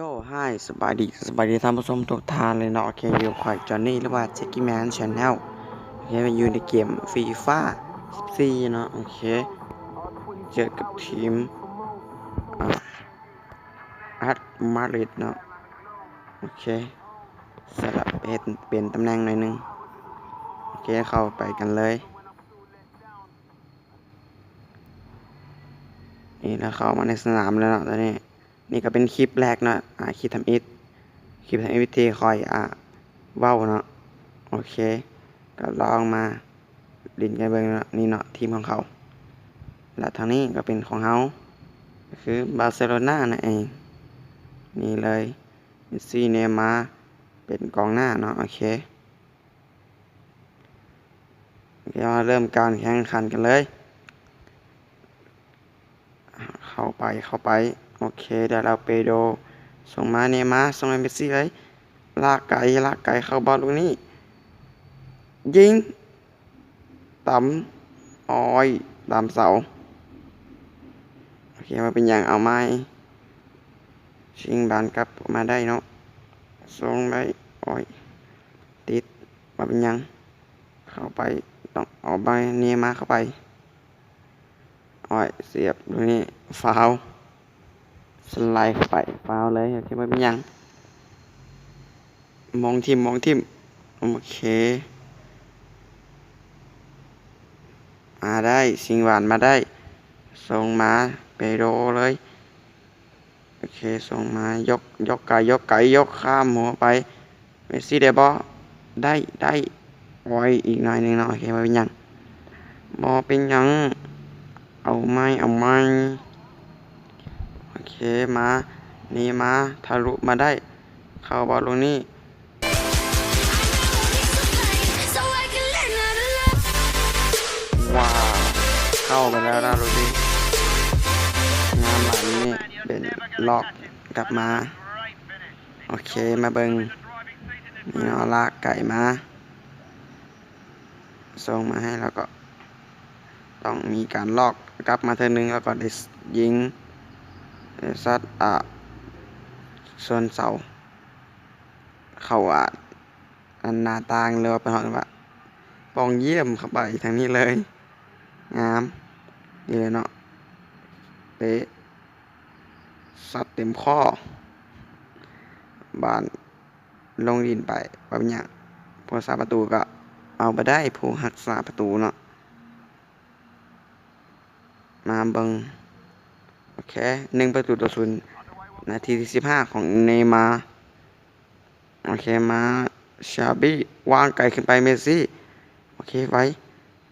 Yo hi ສະບາຍດີ ສະບາຍດີທ່ານຜູ້ຊົມທຸກທ່ານເລີຍເນາະ. ໂອເຄ ຢູ່ຂ້ອຍ Johnny ຫຼືວ່າ Jackie Man Channel. ໂອເຄ ມາຢູ່ໃນເກມ FIFA ສິບສີ່ເນາະ. ໂອເຄ ເຈີກັບທີມ ອາ Real Madrid ເນາະ. ໂອເຄ ສະຫຼັບເຮັດເປັນຕຳແໜ່ງໜ້ອຍໜຶ່ງ. ໂອເຄ ເຂົ້າໄປກັນເລີຍ. ນີ້ ລາວເຂົ້າມາໃນສະໜາມແລ້ວເນາະຕອນນີ້. ນີ້ກໍເປັນຄລິບແລກເນາະ ອາ ຄລິບທຳອິດ ຄລິບທຳອິດທີ່ຂ້ອຍ ອາ ເວົ້າເນາະ. ໂອເຄ ກໍລອງມາຫຼິ້ນກັນເບິ່ງເນາະ. ນີ້ເນາະ ທີມຂອງເຂົາ ແລະ ທາງນີ້ກໍເປັນຂອງເຮົາ ກໍຄືບາເຊໂລນານັ້ນເອງ. ນີ້ເລີຍ ເມສຊີ ເນມາ ເປັນກອງໜ້າເນາະ. ໂອເຄ ດຽວເຮົາເລີ່ມການແຂ່ງຂັນກັນເລີຍ. ເຂົ້າໄປ ເຂົ້າໄປ. ໂອເຄ ໄດ້ແລ້ວ ເປໂດ ສົ່ງມາ ເນມາ ສົ່ງໃຫ້ເມສຊີເລີຍ. ລາກໄກ ລາກໄກ ເຂົ້າບອດລູກນີ້ ຍິງ ຕຳ ໂອ້ຍ ຕຳເສົາ. ໂອເຄ ບໍ່ເປັນຫຍັງ ເອົາໃໝ່. ຊິງບານກັບມາໄດ້ເນາະ ສົ່ງໄດ້ ໂອ້ຍ ຕິດ ບໍ່ເປັນຫຍັງ. ເຂົ້າໄປ ຕ້ອງເອົາໃບເນມາເຂົ້າໄປ. ໂອ້ຍ ສຽບ ລູກນີ້ ຟາວ ສະໄລເຂົ້າໄປ ຟາວເລີຍ. ໂອເຄ ບໍ່ເປັນຫຍັງ ມອງຖິ້ມ ມອງຖິ້ມ. ໂອເຄ ມາໄດ້ ຊິງຫວານມາໄດ້ ສົ່ງມາ ເປໂດເລີຍ. ໂອເຄ ສົ່ງມາ ຍົກ ຍົກໄກ ຍົກໄກ ຍົກຂ້າມຫົວໄປ. ເມສຊີ ໄດ້ບໍ່? ໄດ້ ໄດ້ ໂອ້ຍ ອີກໜ້ອຍໜຶ່ງເນາະ. ໂອເຄ ບໍ່ເປັນຫຍັງ ບໍ່ເປັນຫຍັງ ເອົາໃໝ່ ເອົາໃໝ່. ໂອເຄ ມາ ເນມາ ທະລຸມາໄດ້ ເຂົ້າບອລລູກນີ້. ວ້າວ ເຂົ້າໄປແລ້ວນະລູກນີ້ ງາມບາດນີ້ ເປັນລັອກກັບມາ. ໂອເຄ ມາເບິ່ງ ມີນອລາກໄກມາ ສົ່ງມາໃຫ້ ແລ້ວກໍຕ້ອງມີການລັອກກັບມາເທື່ອໜຶ່ງ ແລ້ວກໍໄດ້ຍິງ ໄດ້ຊັດ ອາ ຊົນເສົາ ເຂົ້າ ອາ ອັນໜ້າຕ່າງ ຫຼືວ່າເພິ່ນເອີ້ນວ່າປ່ອງຢ້ຽມເຂົ້າໄປທາງນີ້ເລີຍ. ງາມນີ້ເລີຍເນາະ ເຕະ ຊັດເຕັມຂໍ້ ບານລົງດິນໄປ ບໍ່ເປັນຫຍັງ ຜູ້ຮັກສາປະຕູກໍເອົາບໍ່ໄດ້ ຜູ້ຮັກສາປະຕູເນາະ. ມາເບິ່ງ ໂອເຄ ໜຶ່ງປະຕູຕໍ່ສູນ ນາທີທີສິບຫ້າຂອງເນມາ. ໂອເຄ ມາ ຊາບີ ວາງໄກຂຶ້ນໄປ ເມສຊີ ໂອເຄ ໄວ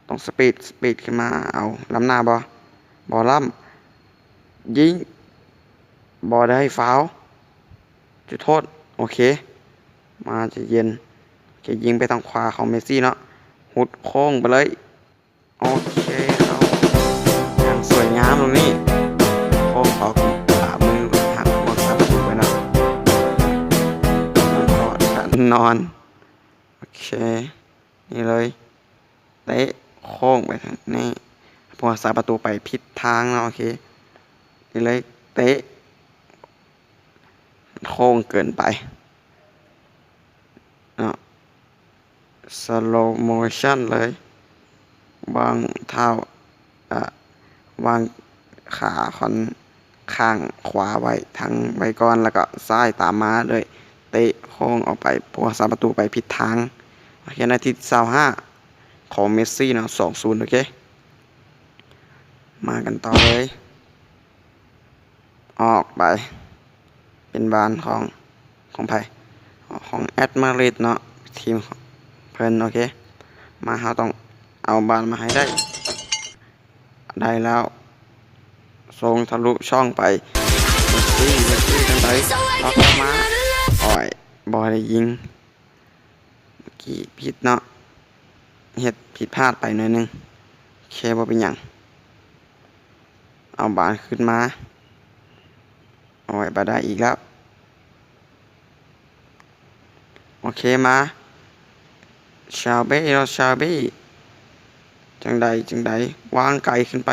ຕ້ອງສະປີດ ສະປີດຂຶ້ນມາ ເອົາ ລ້ຳໜ້າບໍ່? ບໍ່ລ້ຳ ຍິງ ບໍ່ໄດ້ ຟາວ ຈຸດໂທດ. ໂອເຄ ມາ ໃຈເຢັນ ໂອເຄ ຍິງໄປທາງຂວາຂອງເມສຊີເນາະ ຮຸດໂຄ້ງໄປເລີຍ. ໂອເຄ ເຂົ້າຢ່າງສວຍງາມ ລູກນີ້ ໂຄ້ງເຂົ້າຂວາມື ຫັກພວກສາມປະຕູໄປເນາະ ມັນກໍທັນນອນ. ໂອເຄ ນີ້ເລີຍ ເຕະໂຄ້ງໄປທາງນີ້ ພວກສາມປະຕູໄປຜິດທາງເນາະ. ໂອເຄ ນີ້ເລີຍ ເຕະໂຄ້ງເກີນໄປເນາະ. ສະໂລໂມຊັນເລີຍ ວາງເທົ້າ ອາ ວາງຂາຂ້ອນຂ້າງຂວາໄວ້ທັງໄວ້ກ່ອນ ແລ້ວກໍຊ້າຍຕາມມາໂດຍເຕະໂຄ້ງອອກໄປ ພວກສາມປະຕູໄປຜິດທາງ. ໂອເຄ ນາທີຊາວຫ້າຂອງເມສຊີເນາະ ສອງສູນ. ໂອເຄ ມາກັນຕໍ່ເລີຍ ອອກໄປ ເປັນບານຂອງ ຂອງໃຜ? ຂອງແອັດມາດຣິດເນາະ ທີມເພິ່ນ. ໂອເຄ ມາ ເຮົາຕ້ອງເອົາບານມາໃຫ້ໄດ້ ໄດ້ແລ້ວ ສົ່ງທະລຸຊ່ອງໄປ ເມສຊີ ເມສຊີ ຈັ່ງໃດ ລັອກເຂົ້າມາ ໂອ້ຍ ບໍ່ໄດ້ຍິງ ເມື່ອກີ້ຜິດເນາະ ເຮັດຜິດພາດໄປໜ້ອຍໜຶ່ງ. ໂອເຄ ບໍ່ເປັນຫຍັງ ເອົາບານຄືນມາ ໂອ້ຍ ບໍ່ໄດ້ອີກແລ້ວ. ໂອເຄ ມາ ຊາເບ ເນາະ ຊາເບ ຈັ່ງໃດ ຈັ່ງໃດ ວາງໄກຂຶ້ນໄປ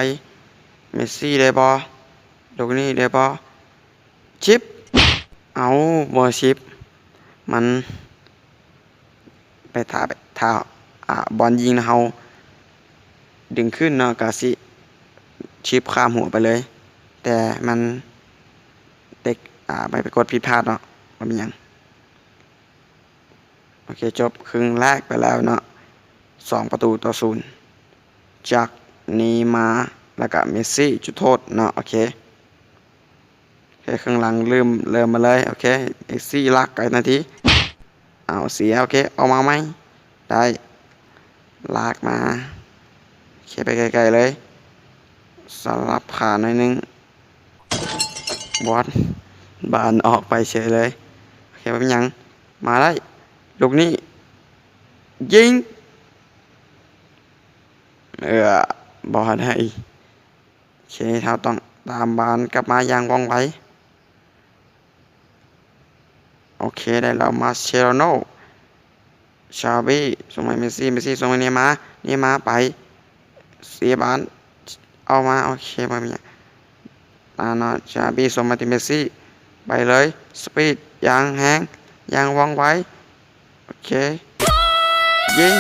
ເມສຊີ ໄດ້ບໍ່? ລູກນີ້ໄດ້ບໍ່? ຊິບ ເອົາ ບໍ່ຊິບ ມັນໄປຖ້າ ໄປຖ້າ ອ່າ ບອນຍິງ ເຮົາດຶງຂຶ້ນເນາະ ກະຊິຊິບຂ້າມຫົວໄປເລີຍ ແຕ່ມັນເຕັກ ອ່າ ໄປ ໄປກົດຜິດພາດເນາະ ບໍ່ມີຫຍັງ. ໂອເຄ ຈົບເຄິ່ງແລກໄປແລ້ວເນາະ ສອງປະຕູຕໍ່ສູນ ຈາກເນມາ ແລ້ວກະເມດຊີ ຈຸດໂທດເນາະ. ໂອເຄ ໂອເຄ ເຄິ່ງຫຼັງເລີ່ມ ເລີ່ມມາເລີຍ. ໂອເຄ ເມດຊີ ລາກໄກໜ້າທີ່ ເອົາ ເສຍ. ໂອເຄ ອອກມາໃໝ່ ໄດ້ ລາກມາ ໂອເຄ ໄປໄກໆເລີຍ ສະຫຼັບຂາໜ້ອຍໜຶ່ງ ບອນ ບານອອກໄປເສຍເລີຍ. ໂອເຄ ບໍ່ເປັນຫຍັງ ມາໄດ້ ລູກນີ້ ຍິງ ເອີ ບໍ່ໄດ້. ໂອເຄ ເຮົາຕ້ອງຕາມບານກັບມາຢ່າງວ່ອງໄວ. ໂອເຄ ໄດ້ແລ້ວ ມາເຊໂຣໂນ ຊາວີ ສົ່ງໃຫ້ເມດຊີ ເມດຊີ ສົ່ງໃຫ້ເນມາ ເນມາ ໄປ ເສຍບານ ເອົາມາ ໂອເຄ ບໍ່ມີຫຍັງ ອາ ເນາະ ຊາວີ ສົ່ງມາທີ່ເມດຊີ ໄປເລີຍ ສະປີດ ຢ່າງແຮງ ຢ່າງວ່ອງໄວ ໂອເຄ ຍິງ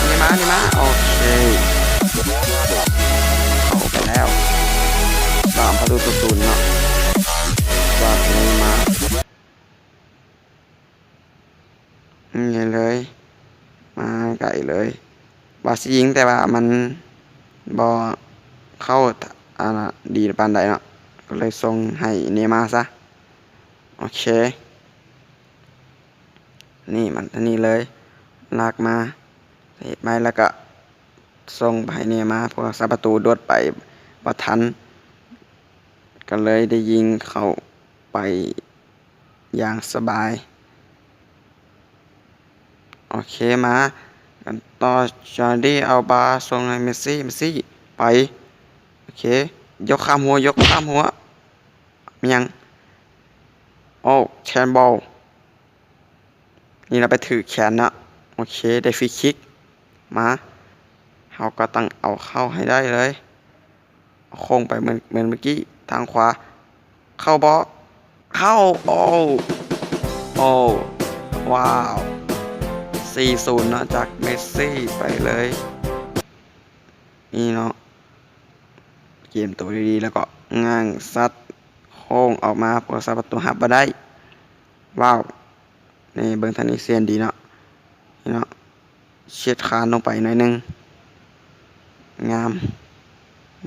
ເນມາ ເນມາ ໂອເຄ ເຂົ້າໄປແລ້ວ ສາມປະຕູຕໍ່ສູນເນາະ ຈາກເນມາ. ນີ້ເລີຍ ມາໄກເລີຍ ວ່າຊິຍິງ ແຕ່ວ່າມັນບໍ່ເຂົ້າ ອັນ ດີປານໃດເນາະ ກໍເລີຍສົ່ງໃຫ້ເນມາຊະ. ໂອເຄ ນີ້ ມາທາງນີ້ເລີຍ ລາກມາ ເຮັດໄມ້ ແລ້ວກະສົ່ງໄປໃຫ້ເນມາ ຜູ້ຮັກສາປະຕູໂດດໄປບໍ່ທັນ ກໍເລີຍໄດ້ຍິງເຂົ້າໄປ ຢ່າງສະບາຍ. ໂອເຄ ມາກັນຕໍ່ ຈອນດີ ເອົາບາ ສົ່ງໃຫ້ເມດຊີ ເມດຊີ ໄປ ໂອເຄ ຍົກຂ້າມຫົວ ຍົກຂ້າມຫົວ ມີຫຍັງ ໂອ້ ແຮນບອລ ນີ້ລະໄປຖືກແຂນເນາະ. ໂອເຄ ໄດ້ຟຣີຄິກ ມາ ເຮົາກໍຕ້ອງເອົາເຂົ້າໃຫ້ໄດ້ເລີຍ. ໂຄ້ງໄປເໝືອນ ເໝືອນເມື່ອກີ້ ທາງຂວາ ເຂົ້າບໍ່ ເຂົ້າ ໂອ້ ໂອ້ ວ້າວ ສີ່ສູນເນາະ ຈາກເມດຊີໄປເລີຍ. ນີ້ເນາະ ກຽມໂຕດີໆ ແລ້ວກໍງາງຊັດໂຄ້ງອອກມາ ຜູ້ຮັກສາປະຕູຮັບບໍ່ໄດ້. ວ້າວ ນີ້ເບິ່ງທາງນີ້ ເຊຍນດີເນາະ ນີ້ເນາະ ເຊັດຄານລົງໄປໜ້ອຍໜຶ່ງ ງາມ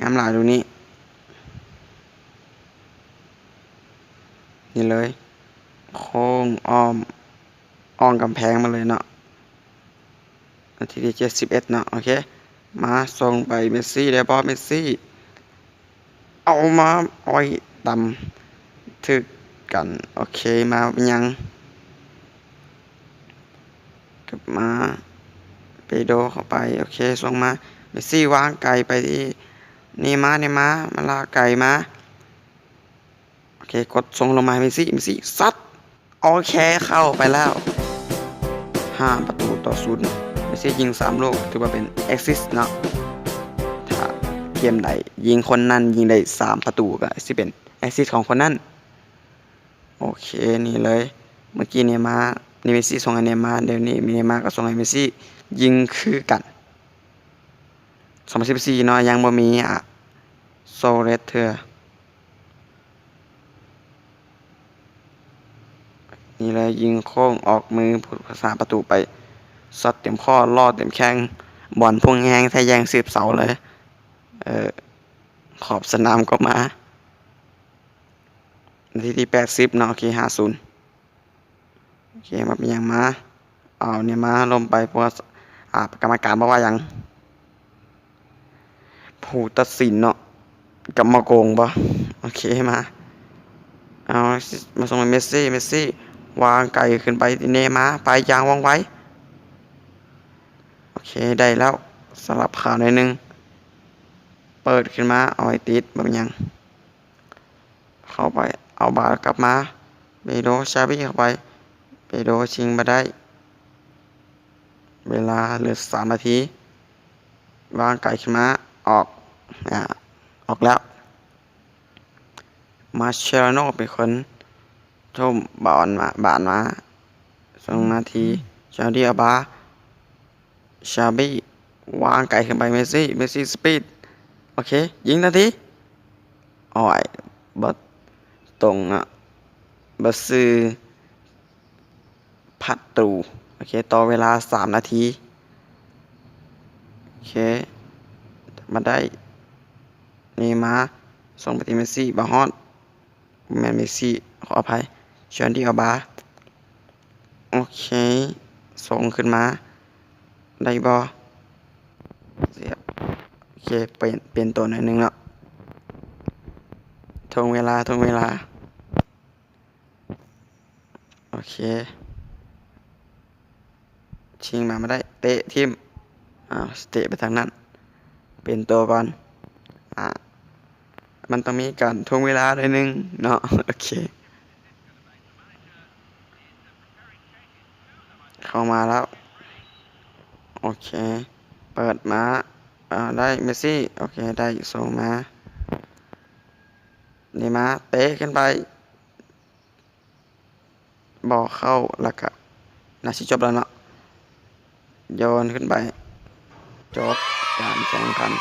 ງາມຫຼາຍລູກນີ້ ນີ້ເລີຍ ໂຄ້ງອ້ອມ ອ້ອມກຳແພງມາເລີຍເນາະ. ນາທີທີເຈັດສິບເອັດເນາະ ໂອເຄ ມາສົ່ງໄປເມດຊີ ໄດ້ບອລ ເມດຊີ ເອົາມາ ໂອ້ຍ ຕຳ ຖືກກັນ ໂອເຄ ມາ ຍັງ ກັບມາ ເປໂດເຂົ້າໄປ ໂອເຄ ສົ່ງມາ ເມດຊີ ວາງໄກໄປທີ່ ເນມາ ເນມາ ມາລາກໄກມາ ໂອເຄ ກົດສົ່ງລົງມາໃຫ້ເມດຊີ ເມດຊີ ຊັດ ໂອເຄ ເຂົ້າໄປແລ້ວ ຫ້າປະຕູຕໍ່ສູນ ເມດຊີຍິງສາມລູກ ຖືວ່າເປັນແອັດຊິດເນາະ ຖ້າເກມໃດຍິງຄົນນັ້ນຍິງໄດ້ສາມປະຕູ ກໍຊິເປັນແອັດຊິດຂອງຄົນນັ້ນ ໂອເຄ ນີ້ເລີຍ ເມື່ອກີ້ເນມາ ນີ້ເມດຊີສົ່ງໃຫ້ເນມາ ດຽວນີ້ເນມາກໍສົ່ງໃຫ້ເມດຊີ ຍິງຄືກັນ ສອງພັນສິບສີ່ເນາະ ຍັງບໍ່ມີ ອາ ໂຊເຣສເທື່ອ ນີ້ເລີຍ ຍິງໂຄ້ງອອກມືຜູ້ຮັກສາປະຕູໄປ ຊັດເຕັມຂໍ້ ລໍ້ເຕັມແຂ້ງ ບອນພຸ່ງແຮງແທ້ ແຍ່ງສືບເສົາເລີຍ ເອີ ຂອບສະໜາມກໍມາ ນາທີທີແປດສິບເນາະ ໂອເຄ ຫ້າສູນ ໂອເຄ ບໍ່ເປັນຫຍັງ ມາ ເອົາເນມາລົມໄປ ເພາະວ່າ ອາ ກຳມະການບໍ່ວ່າຫຍັງ ຜູ້ຕັດສິນເນາະ ກຳມະໂກງບໍ່ ໂອເຄ ມາ ເອົາ ມາສົ່ງໃຫ້ເມດຊີ ເມດຊີ ວາງໄກຂຶ້ນໄປທີ່ເນມາ ໄປຢ່າງວ່ອງໄວ ໂອເຄ ໄດ້ແລ້ວ ສະຫຼັບຂາໜ້ອຍໜຶ່ງ ເປີດຂຶ້ນມາ ເອົາໃຫ້ຕິດ ບໍ່ເປັນຫຍັງ ເຂົ້າໄປ ເອົາບານກັບມາ ເປໂດ ຊາວີ ເຂົ້າໄປ ເປໂດ ຊິງມາໄດ້ ເວລາເຫຼືອສາມນາທີ ວາງໄກຂຶ້ນມາ ອອກ ອາ ອອກແລ້ວ ມາເຊໂຣໂນ ເປັນຄົນ ຖົມບານມາ ບານມາ ສົ່ງມາທີ່ ຈອນດີ ອາລບາ ຊາບີ ວາງໄກຂຶ້ນໄປ ເມດຊີ ເມດຊີ ສະປີດ ໂອເຄ ຍິງທັນທີ ໂອ້ຍ ບໍ່ຕົງເນາະ ບໍ່ຊື່ ປະຕູ ໂອເຄ ຕໍ່ເວລາສາມນາທີ ໂອເຄ ມາໄດ້ ເນມາ ສົ່ງໄປທີ່ເມດຊີ ບໍ່ຮອດ ບໍ່ແມ່ນເມດຊີ ຂໍອະໄພ ຈອນດີ ອາລບາ ໂອເຄ ສົ່ງຂຶ້ນມາ ໄດ້ບໍ່ ສຽບ ໂອເຄ ປ່ຽນ ປ່ຽນໂຕໜ້ອຍໜຶ່ງເນາະ ຖ່ວງເວລາ ຖ່ວງເວລາ ໂອເຄ ຊິງມາ ມາໄດ້ ເຕະຖິ້ມ ອ້າວ ເຕະໄປທາງນັ້ນ ປ່ຽນໂຕກ່ອນ ອ່າ ມັນຕ້ອງມີການຖ່ວງເວລາໜ້ອຍໜຶ່ງເນາະ ໂອເຄ ເຂົ້າມາແລ້ວ ໂອເຄ ເປີດມາ ອ່າ ໄດ້ ເມດຊີ ໂອເຄ ໄດ້ ສົ່ງມາ ເນມາ ເຕະຂຶ້ນໄປ ບໍ່ເຂົ້າ ແລ້ວກະໜ້າຊິຈົບແລ້ວເນາະ ໂຍນຂຶ້ນໄປ ຈົບການແຂ່ງຂັນ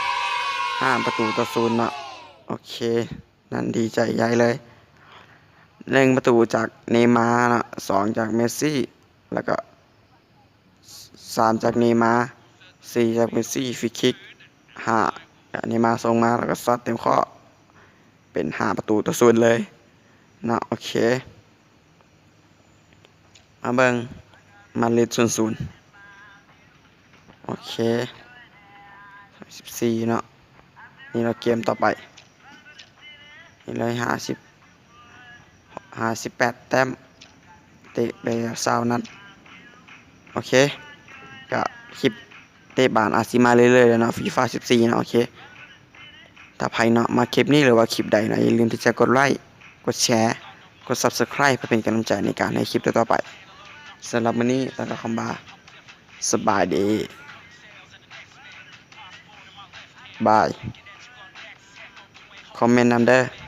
ຫ້າປະຕູຕໍ່ສູນເນາະ ໂອເຄ ນັ້ນດີໃຈໃຫຍ່ເລີຍ ໜຶ່ງປະຕູຈາກເນມາເນາະ ສອງຈາກເມດຊີ ແລ້ວກະ ສາມຈາກເນມາ ສີ່ຈາກເມດຊີ ຟຣີຄິກ ຫ້າ ເນມາສົ່ງມາ ແລ້ວກໍຊັດເຕັມຂໍ້ ເປັນຫ້າປະຕູຕໍ່ສູນເລີຍເນາະ ໂອເຄ ມາເບິ່ງ ມາດຣິດ ສູນສູນ ໂອເຄ ສິບສີ່ເນາະ ນີ້ລະເກມຕໍ່ໄປ ນີ້ເລີຍ ຫ້າສິບ ຫ້າສິບແປດແຕ້ມ ເຕະໄປຊາວນັດ ໂອເຄ ກະຄລິບເຕະບານອາດຊິມາເລື້ອຍໆແລ້ວເນາະ ຟີຟາສິບສີ່ເນາະ ໂອເຄ ຖ້າໃຜເນາະ ມັກຄລິບນີ້ ຫຼືວ່າຄລິບໃດເນາະ ຢ່າລືມທີ່ຈະກົດໄລ ກົດແຊ ກົດຊັບສະໄຄຣບ໌ ເພື່ອເປັນກຳລັງໃຈໃນການເຮັດຄລິບຕໍ່ໆໄປ ສຳລັບມື້ນີ້ຕ້ອງກ່າວຄຳວ່າ ສະບາຍດີ ບາຍ ຄອມເມັນນຳເດີ້.